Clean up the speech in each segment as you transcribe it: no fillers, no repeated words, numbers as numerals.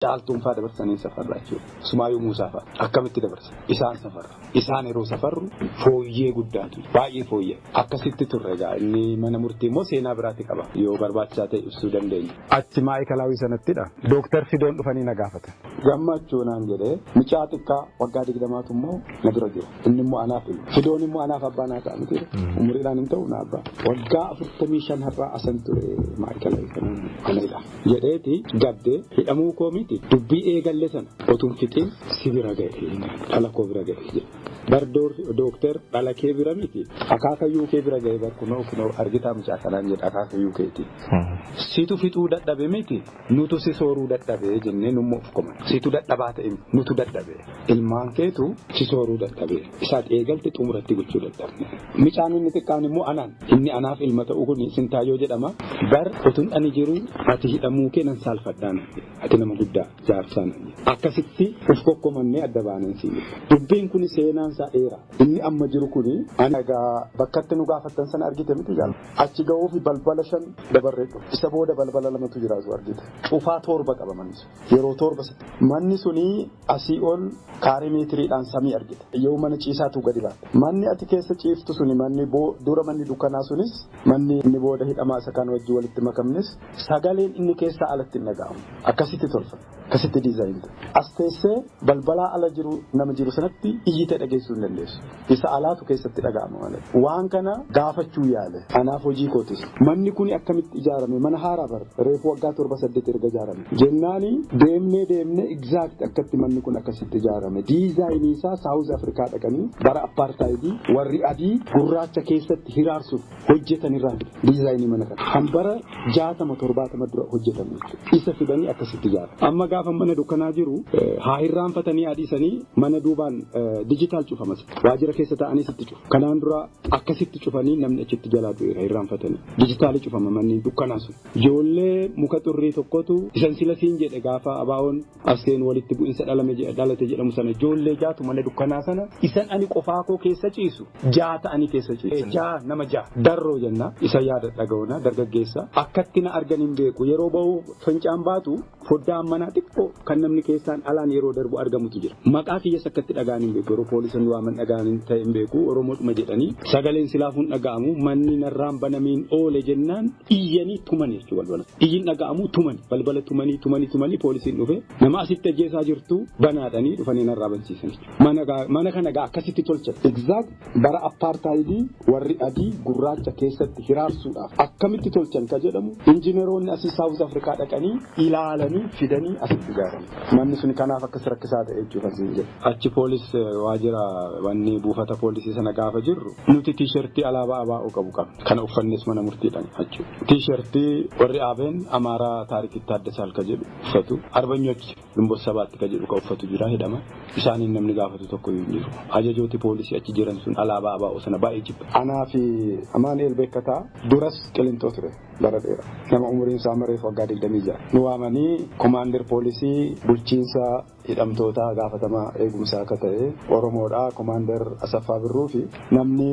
Caaltuun fa'aa dabarsanii safarra jechuudha. Sumaayyuu Muusaa fa'aa akkamitti dabarsa? Isaan safarra. Isaan yeroo safarru fooyyee guddaatu. Baay'ee fooyyee. Akkasitti turre egaa inni mana murtii immoo seenaa biraatti qaba. Yoo barbaachisaa ta'e ibsuu dandeenya. Achi maayikalaawii sanattidha. Dooktar Fidoon dhufanii na gaafatan. Gammachuu naan jedhee mucaa xiqqaa waggaa 20tu immoo na bira jira. Inni immoo anaaf ilma. Fidoon immoo anaaf abbaa naa ta'a miti. Umuriidhaan hin ta'u na abbaa. Waggaa 45 har'aa asan ture maayikalaawii kanadha. Jedheeti gaddee hidhamuu koo miti dubbii eegalle sana otuun fixiin si bira ga'e dhala koo bira ga'e jedhe. Bar dooktar dhala kee bira miti akaakayyuu kee bira ga'e bar kunoo kunoo argitaa mucaa kanaan jedha akaakayyuu keeti. Situ fixuu dadhabe miti nutu si sooruu dadhabe jennee nummoo of koman. Situ dadhabaa ta'e nutu dadhabe. Ilmaan keetu si sooruu dadhabe. Isaat eegalte xumuratti gochuu dadhabne. Mucaan inni xiqqaan immoo anaan inni anaaf ilma ta'u kun Sintaayyoo jedhama. Bar otun ani jiru ati hidhamuu kee nan saalfadhaan ati nama guddaa jaarsaan. Akkasitti of kokkomannee adda baaneen siin. Dubbiin kun seenaan isaa dheeraa. Inni amma jiru kuni ani egaa bakkatti nu gaafattan sana argite miti jaal. Achi ga'uuf balbala 5 dabarree dhufu. Isa booda balbala 2tu jiraatu argite. Cufaa 7 qaba manni sun. Yeroo 7 manni suni asii ol kaaree meetiriidhaan samii argite. Yoo mana ciisaatu gadi baate. Manni ati keessa ciiftu suni manni dura manni dukkanaa sunis manni inni booda hidhamaa isa kan wajjin walitti makamnes sagaleen inni keessaa alatti hin dhaga'amu. Akkasitti tolfa. Akkasitti diizaayin ta'e. As teessee balbalaa ala jiru nama jiru sanatti iyyitee dhageessuu hin dandeessu. Isa alaatu keessatti dhaga'ama malee. Waan kana gaafachuu yaale. Anaaf hojii kootis. Manni kun akkamitti ijaarame? Mana haaraa bara. Reefu waggaa 7-8 erga ijaarame. Jennaani deemnee exact akkatti manni kun akkasitti ijaarame. Diizaayinii isaa Saawuz Afrikaa dhaqanii bara apartaayidii warri adii gurraacha keessatti hiraarsuuf hojjetan irraa diizaayinii mana kana. Kan bara 60-70 dura hojjetame jechuudha. Isa fidanii akkasitti ijaarame. Amma gaafa mana dukkanaa jiru haa hirraanfatanii adiisanii mana duubaan dijitaal cufamas. Waajjira keessa taa'anii sitti cufu. Kanaan dura akkasitti cufanii namni achitti jalaa du'eera hirraanfatanii. Dijitaalii cufama manni dukkanaa sun. Ijoollee muka xurrii tokkotu isan sila siin jedhe gaafa abaa'oon aseen walitti bu'insa dhalate jedhamu sana ijoollee jaatu mana dukkanaa sana isan ani qofaa koo keessa ciisu 6 ta'anii keessa ciisu. 6 nama 6 darroo jenna isa yaada dhaga'uuna dargaggeessa akkatti na argan hin beeku yeroo ba'u fincaan baatu foddaan manaa xiqqoo kan namni keessaan alaan yeroo darbu argamutu jira. Maqaa kiyyas akkatti dhaga'an hin beeku yeroo poolisan waaman dhaga'an hin ta'e hin beeku Oromoodhuma jedhanii sagaleen silaafuun dhaga'amu manni narraan banamiin oole jennaan iyyanii tuman jechuudha balbala. Iyyin dhaga'amu tuman balbala tumanii poolisiin dhufe nama asitti ajjeesaa jirtu banaadhanii dhufanii narraa bansiisan jechuudha. Mana kana gaa akkasitti tolchan. Exact bara apartaayidii warri adii gurraacha keessatti hiraarsuudhaaf akkamitti tolchan ka jedhamu injineroonni asii Saawuz Afrikaa dhaqanii ilaalanii fidanii asitti ijaaran. Manni sun kanaaf akkas rakkisaa ta'e jechuudha siin jedhu. Achi poolis waajjira wanni buufata poolisii sana gaafa jirru nuti tiishertii alaabaa ABO qabu qabna. Kana uffannes mana murtiidhaan jechuudha. Tiishertii warri ABN Amaaraa Taarikitti Taaddasaal ka jedhu uffatu. Arbanyochi Gimboot Sabaatti ka jedhu ka uffatu jira hidhama. Isaaniin namni gaafatu tokko hin jiru. Ajajooti poolisii achi jiran sun alaabaa ABO sana baay'ee jibba. Anaa fi Amaanu'eel Beekkataa duras Qilintoo ture bara dheeraa. Nama umuriin isaa mareef waggaa 26. Nu waamanii komaander poolisii bulchiinsa hidhamtootaa gaafatamaa eegumsaa akka ta'e Oromoodhaa komaander Asaffaa Birruu fi namni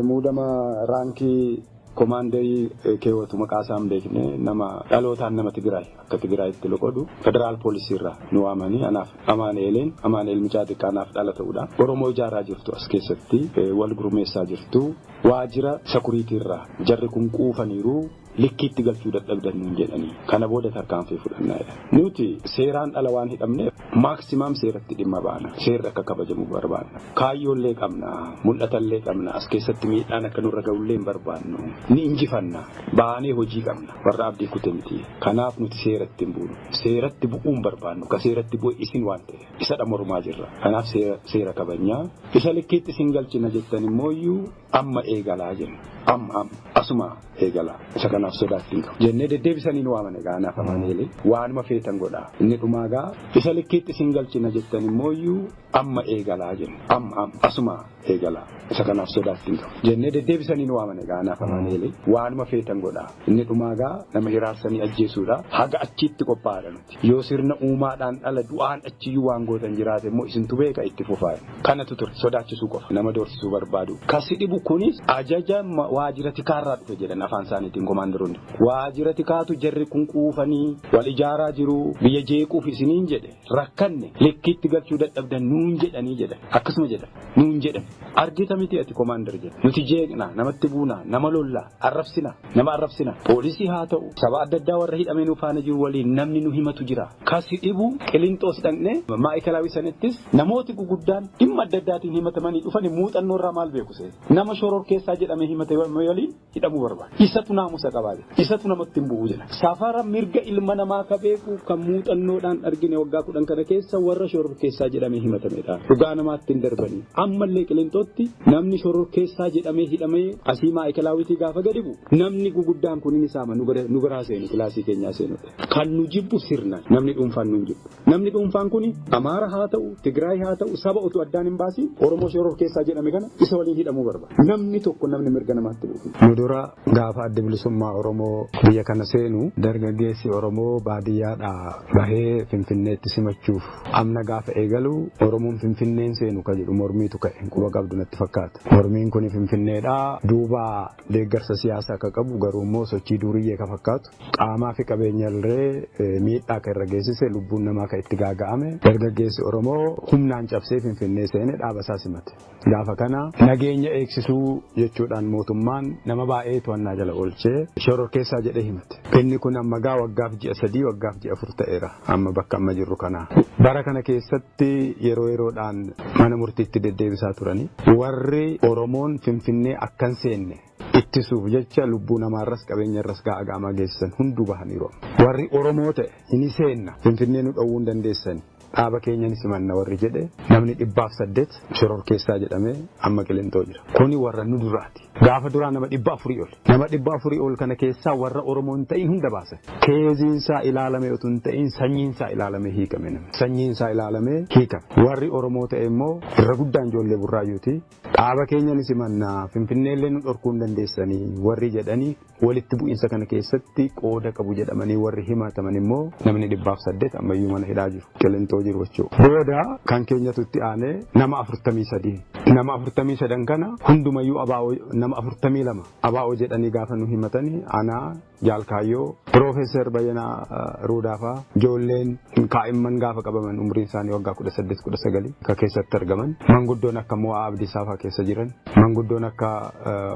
muudama raankii komaanderii keewwatu maqaa isaa hin beekne nama dhalootaan nama Tigraay akka Tigraayitti loqodu federaal poolisii irraa nu waamanii anaaf Amaanu'eel mucaa xiqqaa anaaf dhala ta'uudha. Oromoo ijaaraa jirtu as keessatti wal gurmeessaa jirtu waajjira sakuriitii irraa jarri kun quufaniiru likkiitti galchuu dadhabdan nuun jedhanii kana booda tarkaanfii fudhannaa jedhan. Nuti seeraan dhala waan hidhamneef maaksimaam seeratti dhimma baana. Seerri akka kabajamu barbaanna. Kaayyoollee qabna, mul'atallee qabna. As keessatti miidhaan akka nurra ga'ullee hin barbaannu. Ni injifanna. Baanee hojii qabna. Warra abdii kute miti. Kanaaf nuti seeratti hin buunu. Seeratti bu'uun barbaannu. Ka seeratti bu'e isin waan ta'eef. Isa dha mormaa jirra. Kanaaf seera kabajnaa. Isa likkiitti isin galchina jettan immoo iyyuu amma eegalaa jenna. Amma asuma eegalaa. Isa kanaaf sodaatti hin qabu. Jennee deddeebisanii nu waaman egaa anaaf Amaanu'eel waanuma feetan godhaa. Inni dhumaa gaa isa likkiitti isin galchina jettan immoo iyyuu amma eegalaa jenna. Amma asuma Eegala. Isa kanaaf sodaatti hin qabu. Jennee deddeebisanii nu waaman egaa anaaf Amaanu'eel waanuma feetan godhaa. Inni dhumaa gaa nama hiraarsanii ajjeesuudha. Haga achitti qophaa'aadha nuti. Yoo sirna uumaadhaan dhala du'aan achiyyuu waan gootan jiraate immoo isintu beeka itti fufaa. Kanatu ture sodaachisuu qofa nama doorsisuu barbaadu. Kasi dhibu kunis ajaja waajjira tikaarraa dhufe jedhan afaan isaaniitiin komaandaroonni. Waajjira tikaatu jarri kun quufanii wal ijaaraa jiru biyya jeequuf isiniin jedhe rakkanne likkiitti galchuu dadhabdan nuun jedhanii jedhan akkasuma jedhan nuun jedhan argita miti ati komaandar jedhe nuti jeeqna namatti buuna nama lollaa arrabsina nama arrabsina poolisii haa ta'u saba adda addaa warra hidhamee nu faana jiru waliin namni nu himatu jira kasi dhibu Qilinxoos dhaqnee maa'ikalaawii sanattis namooti guguddaan dhimma adda addaatiin himatamanii dhufani muuxannoo irraa maal beeku see nama shoror keessaa jedhamee himate waliin hidhamuu barbaada isatu naamusa qabaa jedha isatu namatti hin bu'u jedha safara mirga ilma namaa ka beeku kan muuxannoodhaan argine waggaa 10 kana keessa warra shoror keessaa jedhamee himatamedha dhugaa namaatti hin darbanii ammallee Qilinxootti namni shoror keessaa jedhamee hidhamee asii maa'ikilaawitii gaafa gadi bu'u namni guguddaan kun inni saama nu biraa seenu kilaasii keenyaa seenudha. Kan nu jibbu sirna namni dhuunfaan nu jibbu. Namni dhuunfaan kun Amaara haa ta'u Tigraay haa ta'u saba utuu addaan hin baasiin Oromoo shoror keessaa jedhame kana isa waliin hidhamuu barbaada. Namni tokko namni mirga namaatti bu'u. Nu dura gaafa adda bilisummaa Oromoo biyya kana seenu dargaggeessi Oromoo baadiyyaadhaa bahee Finfinneetti simachuuf amna gaafa eegalu Oromoon Finfinneen seenu ka jedhu mormiitu ka'e quba qabdu natti fakkaata. Mormiin kun Finfinneedhaa duuba deeggarsa siyaasaa akka qabu garuu immoo sochii duriyyee ka fakkaatu qaamaa fi qabeenya illee miidhaa kan irra geessise lubbuun namaa kan itti gaaga'ame dargaggeessi Oromoo humnaan cabsee Finfinnee seene dhaaba isaa simate. Gaafa kana nageenya eegsisuu jechuudhaan mootummaan nama baay'ee to'annaa jala oolchee shoror keessaa jedhee himate. Inni kun amma gaa waggaaf ji'a 3 waggaaf ji'a 4 ta'eera amma bakka amma jirru kana. Bara kana keessatti yeroo yeroodhaan mana murtiitti deddeebisaa turani. Warri Oromoon Finfinnee akkan seenne ittisuuf jecha lubbuu namaarras qabeenyarras gaaga'ama geessisan hunduu bahaniiru. Warri Oromoo ta'e inni seenna Finfinnee nu dhowwuu hin dandeessani. Dhaaba keenya ni simanna warri jedhe namni 108 shoror keessaa jedhamee amma Qilinxoo jira. Kuni warra nu duraati. Gaafa duraa nama 400 ol. Nama 400 ol kana keessaa warra Oromoo hin ta'in hunda baasan. Keeziinsaa ilaalame otoo hin ta'in sanyiinsaa ilaalame hiikame namni. Sanyiinsaa ilaalame hiikame. Warri Oromoo ta'e immoo irra guddaan ijoollee Burraayyuuti. Dhaaba keenya ni simanna Finfinneellee nu dhorkuu hin dandeessanii warri jedhanii walitti bu'iinsa kana keessatti qooda qabu jedhamanii warri himataman immoo namni 108 ammayyuu mana hidhaa jiru. Qilinxoo jiru jechuudha. Booda kan keenyatu itti aanee nama 43. Nama 43 kana hundumayyuu abaa'oo nama 42 abaa'oo jedhanii gaafa nu himatanii anaa Jaalkaayyoo Piroofeesar Bayyanaa Ruudaafaa ijoolleen kaa'imman gaafa qabaman umriin isaanii waggaa 18 19 ka keessatti argaman manguddoon akka Mo'aa Abdiisaa fa'aa keessa jiran manguddoon akka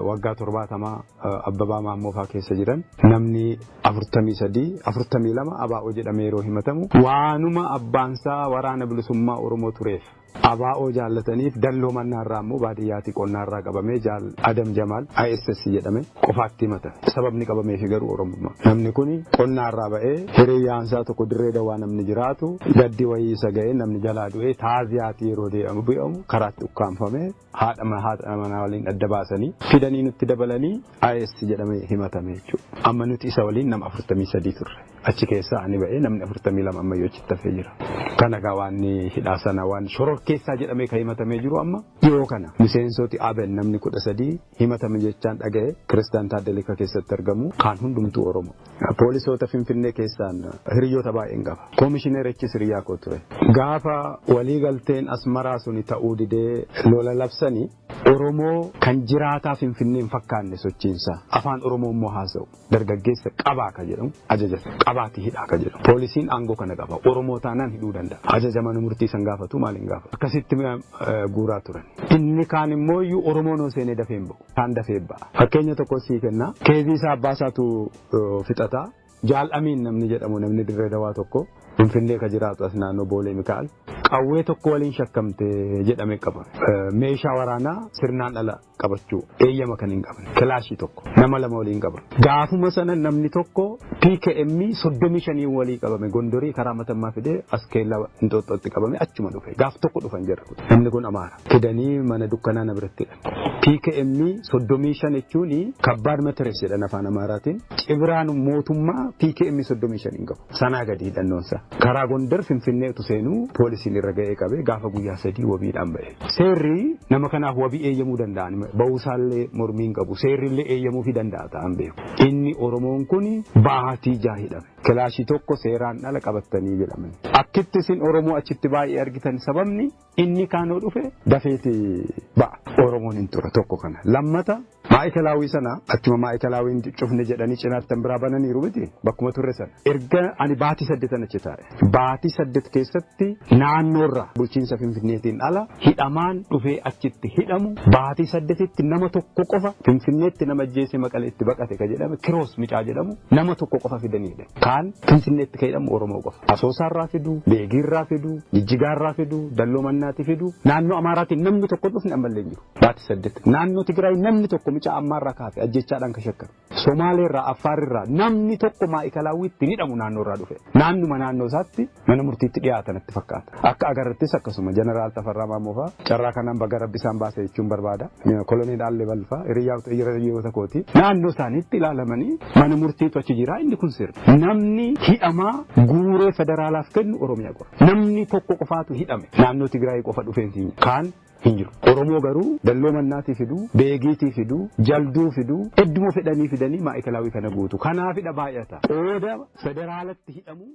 waggaa 70 Abbabaa Maammoo fa'aa keessa jiran namni 43 42 abaa'oo jedhamee yeroo himatamu waanuma abbaansaa waraana bilisummaa Oromoo tureef abaa'oo jaallataniif dalloo mannaarraa immoo baadiyyaatii qonnaarraa qabamee jaal Adam Jamaal ISS jedhame qofaatti himatame. Sababni qabameefi garuu Oromummaa. Namni kun qonnaarraa ba'ee hiriyyaansaa tokko dirree dawaa namni jiraatu gaddi wayii isa ga'ee namni jalaa du'ee taaziyaatii yeroo deemu bu'amu karaatti ukkaanfamee haadha manaa waliin adda baasanii fidanii nutti dabalanii IS jedhamee himatame jechuudha. Amma nuti isa waliin nama 43 turre. Achi keessaa ani ba'ee namni 42 ammayyuu achitti hafee jira. Kana gaa waan hidhaa sana waan shoror keessaa jedhamee kan himatamee jiru amma dhiyoo kana miseensoti ABN namni 13 himatame jechaan dhaga'e Kiristaan Taaddalika keessatti argamu kaan hundumtuu Oromoo. Poolisoota Finfinnee keessaan hiriyoota baay'een qaba. Koomishinerichis hiriyaa koo ture. Gaafa waliigalteen Asmaraa suni ta'uu didee lola labsanii Oromoo kan jiraataa Finfinnee hin fakkaanne sochiinsa afaan Oromoo immoo haasa'u dargaggeessa qabaa ka jedhamu ajajata qabaati hidhaa ka jedhamu poolisiin aangoo kana qaba Oromoo taanaan hidhuu danda'a ajaja mana murtii san gaafatu maal hin gaafatu akkasitti guuraa turan inni kaan immoo iyyuu Oromoon hoo seenee dafee hin ba'u kaan dafee ba'a fakkeenya tokko sii kenna keezii isaa abbaa isaatu fixataa Jaal'amiin namni jedhamu namni dirree dawaa tokko Finfinnee ka jiraatu as naannoo Boolee Mikaa'el qawwee tokko waliin shakkamte jedhame qaba. Meeshaa waraanaa sirnaan ala qabachuu eeyyama kan hin qabne kilaashii tokko nama 2 waliin qaba. Gaafuma sana namni tokko PKM 35 walii qabame Gondorii karaa Matammaa fidee as keellaa Inxooxxootti qabame achuma dhufe gaaf tokko dhufan jirra. Namni kun Amaara. Fidanii mana dukkanaa na biratti hidhan. PKM 35 jechuun kabbaad materees jedhan afaan Amaaraatiin. Cibraan mootummaa PKM 35 hin qabu. Sanaa gadi hidhannoonsa. Karaa Gondar Finfinnee utu seenuu poolisiin irra ga'ee qabee gaafa guyyaa 3 wabiidhaan ba'e. Seerri nama kanaaf wabii eeyyamuu danda'an ba'uusaallee mormii hin qabu. Seerrillee eeyyamuufii danda'a ta'an beeku. Inni Oromoon kun baatii 6 hidhame. Kilaashii tokko seeraan ala qabattanii jedhaman. Akkitti isin Oromoo achitti baay'ee argitan sababni inni kaanoo dhufe dafeeti ba'a. Oromoon hin ture tokko kana. Lammata maayikalaawii sana achuma maayikalaawii cufne jedhanii cinaatti biraa bananiiru miti bakkuma turre sana. Erga ani baatii 8 achi taa'e. Baatii 8 keessatti naannoorraa bulchiinsa Finfinneetiin ala hidhamaan dhufee achitti hidhamu baatii 8tti nama tokko qofa Finfinneetti nama ajjeese Maqaleetti baqate ka jedhame Kiroos Micaa jedhamu nama tokko qofa fidanii hidhan. Kaan Finfinneetti ka hidhamu Oromoo qofa. Asoosaarraa fidu, Beegiirraa fidu, Jijjigaarraa fidu, Dalloo Mannaatti fidu, naannoo Amaaraatiin namni tokko dhufne ammallee hin jiru. Baatii 8. Naannoo Tigraay namni tokko micaa ammaarraa kaafe ajjechaadhaan ka shakkame. Somaaleerraa, Affaarrirraa namni tokko maayikalaawwitti ni hidhamu naannoorraa dhufe. Naannuma naannoo isaatti mana murtiitti dhiyaatan itti fakkaata. Akka agarrattis akkasuma Jeneraal Tafarraa Maammoo fa'aa carraa kanaan baga rabbi isaan baase jechuun barbaada. Koloneel Allebal fa'aa hiriyoota kooti. Naannoo isaaniitti ilaalamanii mana murtiitu achi jira inni kun sirna. Namni hidhamaa guuree federaalaaf kennu Oromiyaa qofa. Namni tokko qofaatu hidhame. Naannoo Tigraay qofa dhufeen kaan hin jiru. Oromoo garuu Dalloo Mannaatii fiduu, Beegiitii fiduu, Jalduu fiduu, hedduma fedhanii fidanii maayikalaawii kana guutu. Kanaafidha baay'ata. Qooda federaalatti hidhamu.